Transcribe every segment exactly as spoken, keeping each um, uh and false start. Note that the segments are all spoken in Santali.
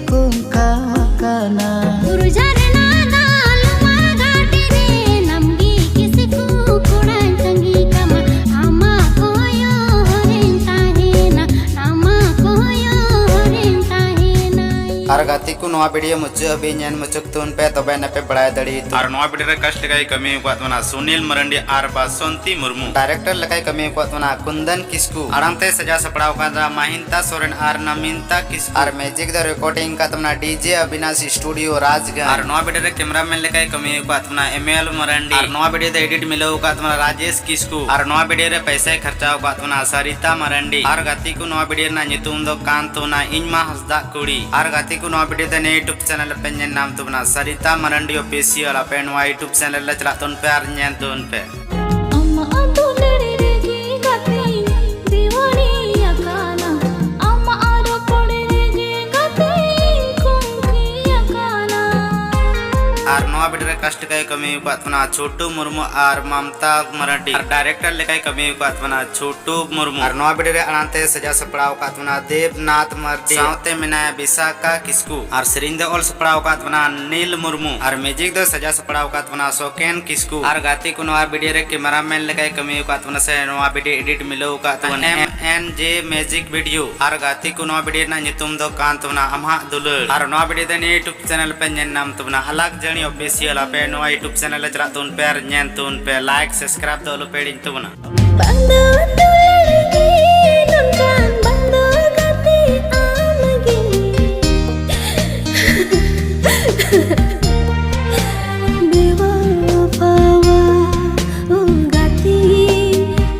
ᱠᱚ ᱚᱱᱠᱟ ᱟᱠᱟᱱᱟ᱾ ᱵᱩᱨᱩ ᱡᱷᱟᱨᱱᱟ ᱫᱟᱜ ᱞᱩᱢᱟᱨ ᱜᱷᱟᱴᱤ ᱨᱮ ᱱᱟᱢᱜᱮ ᱠᱤᱥᱠᱩ ᱠᱚᱲᱟᱧ ᱛᱟᱺᱜᱤ ᱠᱟᱢᱟ, ᱟᱢᱟᱜ ᱠᱚᱭᱚᱜ ᱦᱚᱨᱤᱧ ᱛᱟᱦᱮᱱᱟ, ᱟᱢᱟᱜ ᱠᱚᱭᱚᱜ ᱦᱚᱨᱤᱧ ᱛᱟᱦᱮᱱᱟ᱾ ᱟᱨ ᱜᱟᱛᱮ ᱠᱚ, ᱱᱚᱣᱟ ᱵᱷᱤᱰᱤᱭᱳ ᱢᱩᱪᱟᱹᱫ ᱦᱟᱹᱵᱤᱡ ᱧᱮᱞ ᱢᱩᱪᱟᱹᱫ ᱛᱟᱵᱚᱱ ᱯᱮ, ᱛᱚᱵᱮ ᱱᱟᱯᱮ ᱵᱟᱲᱟᱭ ᱫᱟᱲᱮᱭᱟᱜᱼᱟ᱾ ᱟᱨ ᱱᱚᱣᱟ ᱵᱷᱤᱰᱤᱭᱳ ᱨᱮ ᱠᱟᱥᱴ ᱞᱮᱠᱟᱭ ᱠᱟᱹᱢᱤ ᱟᱠᱟᱫ ᱵᱚᱱᱟ ᱥᱩᱱᱤᱞ ᱢᱟᱨᱟᱱᱰᱤ ᱟᱨ ᱵᱟᱥᱚᱱᱛᱤ ᱢᱩᱨᱢᱩ᱾ ᱰᱟᱭᱨᱮᱠᱴᱚᱨ ᱞᱮᱠᱟᱭ ᱠᱟᱹᱢᱤ ᱟᱠᱟᱫ ᱵᱚᱱᱟ ᱠᱩᱱᱫᱚᱱ ᱠᱤᱥᱠᱩ᱾ ᱟᱲᱟᱝ ᱛᱮ ᱥᱟᱡᱟᱣ ᱥᱟᱯᱲᱟᱣ ᱟᱠᱟᱫᱟ ᱢᱟᱦᱤᱱᱛᱟ ᱥᱚᱨᱮᱱ ᱟᱨ ᱱᱟᱢᱤᱱᱛᱟ ᱠᱤᱥᱠᱩ᱾ ᱟᱨ ᱢᱤᱭᱩᱡᱤᱠ ᱫᱚ ᱨᱮᱠᱚᱨᱰᱤᱝ ᱟᱠᱟᱫ ᱵᱚᱱᱟ ᱰᱤᱡᱮ ᱚᱵᱤᱱᱟᱥ ᱥᱴᱩᱰᱤᱭᱳ ᱨᱟᱡᱽᱜᱚᱸᱡᱽ᱾ ᱟᱨ ᱱᱚᱣᱟ ᱵᱷᱤᱰᱤᱭᱳ ᱨᱮ ᱠᱮᱢᱮᱨᱟᱢᱮᱱ ᱞᱮᱠᱟᱭ ᱠᱟᱹᱢᱤ ᱟᱠᱟᱫ ᱵᱚᱱᱟ ᱮᱢ ᱮᱞ ᱢᱟᱨᱟᱱᱰᱤ᱾ ᱟᱨ ᱱᱚᱣᱟ ᱵᱷᱤᱰᱤᱭᱳ ᱫᱚ ᱮᱰᱤᱴ ᱢᱤᱞᱟᱹᱣ ᱟᱠᱟᱫ ᱵᱚᱱᱟ ᱨᱟᱡᱮᱥ ᱠᱤᱥᱠᱩ᱾ ᱟᱨ ᱱᱚᱣᱟ ᱵᱷᱤᱰᱤᱭᱳ ᱨᱮ ᱯᱚᱭᱥᱟᱭ ᱠᱷᱚᱨᱪᱟ ᱟᱠᱟᱫ ᱵᱚᱱᱟ ᱥᱟᱨᱤᱛᱟ ᱢᱟᱨᱟᱱᱰᱤ᱾ ᱟᱨ ᱜᱟᱛᱮ ᱠᱚ, ᱱᱚᱣᱟ ᱵᱷᱤᱰᱤᱭᱳ ᱨᱮᱱᱟᱜ ᱧᱩᱛᱩᱢ ᱫᱚ ᱠᱟᱱ ᱛᱟᱵᱚᱱᱟ ᱤᱧ ᱢᱟ ᱦᱟᱸᱥᱫᱟᱜ ᱠᱩᱲᱤ᱾ ᱟᱨ ᱜᱟᱛᱮ ᱠᱚ, ᱱᱚᱣᱟ ᱵᱷᱤᱰᱤᱭᱳ ᱫᱚ ᱱᱤᱭᱟᱹ YouTube ᱪᱮᱱᱮᱞ ᱯᱮ ᱧᱮᱞ ᱧᱟᱢ ᱛᱟᱵᱚᱱᱟ, ᱥᱟᱨᱤᱛᱟ ᱢᱟᱨᱟᱱᱰᱤ ᱚᱯᱷᱤᱥᱤᱭᱟᱞ᱾ ᱟᱯᱮ ᱱᱚᱣᱟ YouTube ᱪᱮᱱᱮᱞ ᱨᱮ ᱪᱟᱞᱟᱜ ᱛᱟᱵᱚᱱ ᱯᱮ ᱟᱨ ᱧᱮᱞ ᱛᱟᱵᱚᱱ ᱯᱮ᱾ ᱟᱢᱟᱜ ᱫᱩᱞᱟᱹᱲ ᱨᱮᱜᱮ ᱜᱟᱛᱮᱧ ᱫᱤᱣᱟᱱᱤ ᱟᱠᱟᱱᱟ, ᱟᱢᱟᱜ ᱨᱚᱯᱚᱲ ᱨᱮᱜᱮ ᱜᱟᱛᱮᱧ ᱠᱩᱝᱠᱤ ᱟᱠᱟᱱᱟ᱾ ᱟᱨ ᱱᱚᱣᱟ ᱵᱷᱤᱰᱤᱭᱳ ᱨᱮ ᱠᱟᱥᱴ ᱞᱮᱠᱟᱭ ᱠᱟᱹᱢᱤ ᱟᱠᱟᱫ ᱵᱚᱱᱟ ᱪᱷᱳᱴᱩ ᱢᱩᱨᱢᱩ ᱟᱨ ᱢᱟᱢᱛᱟ ᱢᱟᱨᱟᱱᱰᱤ᱾ ᱟᱨ ᱰᱟᱭᱨᱮᱠᱴᱚᱨ ᱞᱮᱠᱟᱭ ᱠᱟᱹᱢᱤ ᱟᱠᱟᱫ ᱵᱚᱱᱟ ᱪᱷᱳᱴᱩ ᱢᱩᱨᱢᱩ᱾ ᱟᱨ ᱱᱚᱣᱟ ᱵᱷᱤᱰᱤᱭᱳ ᱨᱮ ᱟᱲᱟᱝ ᱛᱮ ᱥᱟᱡᱟᱣ ᱥᱟᱯᱲᱟᱣ ᱟᱠᱟᱫ ᱵᱚᱱᱟ ᱫᱮᱵᱽᱱᱟᱛᱷ ᱢᱟᱨᱰᱤ᱾ ᱥᱟᱶᱛᱮ ᱢᱮᱱᱟᱭᱟ ᱵᱤᱥᱟᱠᱟ ᱠᱤᱥᱠᱩ᱾ ᱟᱨ ᱥᱮᱨᱮᱧ ᱫᱚ ᱚᱞ ᱥᱟᱯᱲᱟᱣ ᱟᱠᱟᱫ ᱵᱚᱱᱟ ᱱᱤᱞ ᱢᱩᱨᱢᱩ᱾ ᱟᱨ ᱢᱤᱭᱩᱡᱤᱠ ᱫᱚ ᱥᱟᱡᱟᱣ ᱥᱟᱯᱲᱟᱣ ᱟᱠᱟᱫ ᱵᱚᱱᱟ ᱥᱚᱠᱮᱱ ᱠᱤᱥᱠᱩ᱾ ᱟᱨ ᱜᱟᱛᱮ ᱠᱚ, ᱱᱚᱣᱟ ᱵᱷᱤᱰᱤᱭᱳ ᱨᱮ ᱠᱮᱢᱮᱨᱟᱢᱮᱱ ᱞᱮᱠᱟᱭ ᱠᱟᱹᱢᱤ ᱟᱠᱟᱫ ᱵᱚᱱᱟ ᱥᱮ ᱱᱚᱣᱟ ᱵᱷᱤᱰᱤᱭᱳ ᱮᱰᱤᱴ ᱢᱤᱞᱟᱹᱣ ᱟᱠᱟᱫ ᱛᱟᱵᱚᱱᱟ ᱮᱢ ᱮᱱ ᱡᱮ ᱢᱤᱭᱩᱡᱤᱠ ᱵᱷᱤᱰᱤᱭᱳ᱾ ᱟᱨ ᱜᱟᱛᱮ ᱠᱚ, ᱱᱚᱣᱟ ᱵᱷᱤᱰᱤᱭᱳ ᱨᱮᱱᱟᱜ ᱧᱩᱛᱩᱢ ᱫᱚ ᱠᱟᱱ ᱛᱟᱵᱚᱱᱟ ᱟᱢᱟᱜ ᱫᱩᱞᱟᱹᱲ᱾ ᱟᱨ ᱱᱚᱣᱟ ᱵᱷᱤᱰᱤᱭᱳ ᱫᱚ ᱱᱤᱭᱟᱹ YouTube ᱪᱮᱱᱮᱞ ᱯᱮ ᱧᱮᱞ ᱧᱟᱢ ᱛᱟᱵᱚᱱᱟ ᱟᱞᱟᱜᱽ ᱡᱟᱹᱱᱤ ᱚᱯᱷᱤᱥᱤᱭᱟᱞ᱾ ᱟᱯᱮ ᱱᱚᱣᱟ YouTube ᱪᱮᱱᱮᱞ ᱨᱮ ᱪᱟᱞᱟᱜ ᱛᱟᱵᱚᱱ ᱯᱮ ᱟᱨ ᱧᱮᱞ ᱛᱟᱵᱚᱱ ᱯᱮ, ᱞᱟᱭᱤᱠ ᱥᱟᱵᱥᱠᱨᱟᱭᱤᱵ ᱫᱚ ᱟᱞᱚ ᱯᱮ ᱦᱤᱲᱤᱧ ᱛᱟᱵᱚᱱᱟ᱾ ᱵᱟᱝ ᱫᱚ ᱫᱩᱞᱟᱹᱲ ᱜᱮ ᱱᱚᱝᱠᱟᱱ, ᱵᱟᱝ ᱫᱚ ᱜᱟᱛᱮ ᱟᱢ ᱜᱮ᱾ ᱵᱮᱣᱟᱯᱷᱟᱣᱟ, ᱜᱟᱛᱮ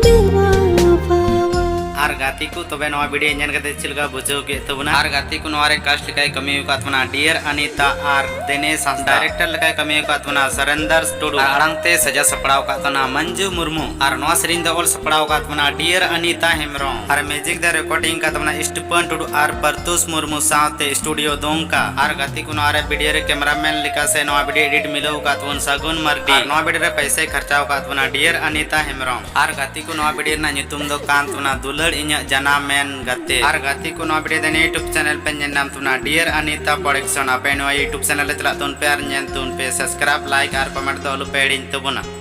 ᱵᱮᱣᱟᱯᱷᱟᱣᱟ᱾ ᱟᱨ ᱜᱟᱛᱮ ᱠᱚ, ᱛᱚᱵᱮ ᱱᱚᱣᱟ ᱵᱷᱤᱰᱤᱭᱳ ᱧᱮᱞ ᱠᱟᱛᱮ ᱪᱮᱫ ᱞᱮᱠᱟ ᱵᱩᱡᱷᱟᱹᱣ ᱠᱮᱫ ᱛᱟᱵᱚᱱᱟ? ᱟᱨ ᱜᱟᱛᱮ ᱠᱚ, ᱱᱚᱣᱟ ᱨᱮ ᱠᱟᱥᱴ ᱞᱮᱠᱟᱭ ᱠᱟᱹᱢᱤ ᱟᱠᱟᱫ ᱵᱚᱱᱟ ᱰᱤᱭᱟᱨ ᱟᱱᱤᱛᱟ ᱟᱨ ᱫᱤᱱᱮᱥ ᱦᱟᱸᱥᱫᱟ᱾ ᱰᱟᱭᱨᱮᱠᱴᱚᱨ ᱞᱮᱠᱟᱭ ᱠᱟᱹᱢᱤ ᱟᱠᱟᱫ ᱵᱚᱱᱟ ᱥᱟᱨᱮᱱᱫᱟᱨ ᱴᱩᱰᱩ᱾ ᱟᱨ ᱟᱲᱟᱝ ᱛᱮ ᱥᱟᱡᱟᱣ ᱥᱟᱯᱲᱟᱣ ᱟᱠᱟᱫ ᱵᱚᱱᱟ ᱢᱟᱱᱡᱩ ᱢᱩᱨᱢᱩ᱾ ᱟᱨ ᱱᱚᱣᱟ ᱥᱮᱨᱮᱧ ᱫᱚ ᱚᱞ ᱥᱟᱯᱲᱟᱣ ᱟᱠᱟᱫ ᱵᱚᱱᱟ ᱰᱤᱭᱟᱨ ᱟᱱᱤᱛᱟ ᱦᱮᱢᱵᱨᱚᱢ᱾ ᱟᱨ ᱢᱤᱭᱩᱡᱤᱠ ᱫᱚ ᱨᱮᱠᱚᱨᱰᱤᱝ ᱟᱠᱟᱫ ᱵᱚᱱᱟ ᱥᱴᱤᱯᱷᱟᱱ ᱴᱩᱰᱩ ᱟᱨ ᱯᱟᱨᱛᱩᱥ ᱢᱩᱨᱢᱩ ᱥᱟᱶᱛᱮ ᱥᱴᱩᱰᱤᱭᱳ ᱫᱚᱝᱠᱟ᱾ ᱟᱨ ᱜᱟᱛᱮ ᱠᱚ, ᱱᱚᱣᱟ ᱨᱮ ᱵᱷᱤᱰᱤᱭᱳ ᱨᱮ ᱠᱮᱢᱮᱨᱟᱢᱮᱱ ᱞᱮᱠᱟ ᱥᱮ ᱱᱚᱣᱟ ᱵᱷᱤᱰᱤᱭᱳ ᱮᱰᱤᱴ ᱢᱤᱞᱟᱹᱣ ᱟᱠᱟᱫ ᱵᱚᱱ ᱥᱟᱹᱜᱩᱱ ᱢᱟᱨᱰᱤ᱾ ᱟᱨ ᱱᱚᱣᱟ ᱵᱷᱤᱰᱤᱭᱳ ᱨᱮ ᱯᱚᱭᱥᱟᱭ ᱠᱷᱚᱨᱪᱟᱣ ᱟᱠᱟᱫ ᱵᱚᱱᱟ ᱰᱤᱭᱟᱨ ᱟᱱᱤᱛᱟ ᱦᱮᱢᱵᱨᱚᱢ᱾ ᱟᱨ ᱜᱟᱛᱮ ᱠᱚ, ᱱᱚᱣᱟ ᱵᱷᱤᱰᱤᱭᱳ ᱨᱮᱱᱟᱜ ᱧᱩᱛᱩᱢ ᱫᱚ ᱠᱟᱱ ᱛᱟᱵᱚᱱᱟ ᱫᱩᱞᱟᱹᱲ ᱤᱧᱟᱹᱜ ᱡᱟᱱᱟᱢ ᱢᱮ᱾ ᱜᱟᱛᱮ ᱟᱨ ᱜᱟᱛᱮ ᱠᱚ, ᱱᱚᱣᱟ video ᱫᱚ ᱱᱤᱭᱟᱹ YouTube channel ᱯᱮ ᱧᱮᱞ ᱧᱟᱢ ᱛᱟᱵᱚᱱᱟ, Dear Anita Production᱾ ᱟᱯᱮ ᱱᱚᱣᱟ YouTube channel ᱨᱮ ᱪᱟᱞᱟᱜ ᱛᱟᱵᱚᱱ ᱯᱮ ᱟᱨ ᱧᱮᱞ ᱛᱟᱵᱚᱱ ᱯᱮ, subscribe, like ᱟᱨ comment ᱫᱚ ᱟᱞᱚ ᱯᱮ ᱦᱤᱲᱤᱧ ᱛᱟᱵᱚᱱᱟ᱾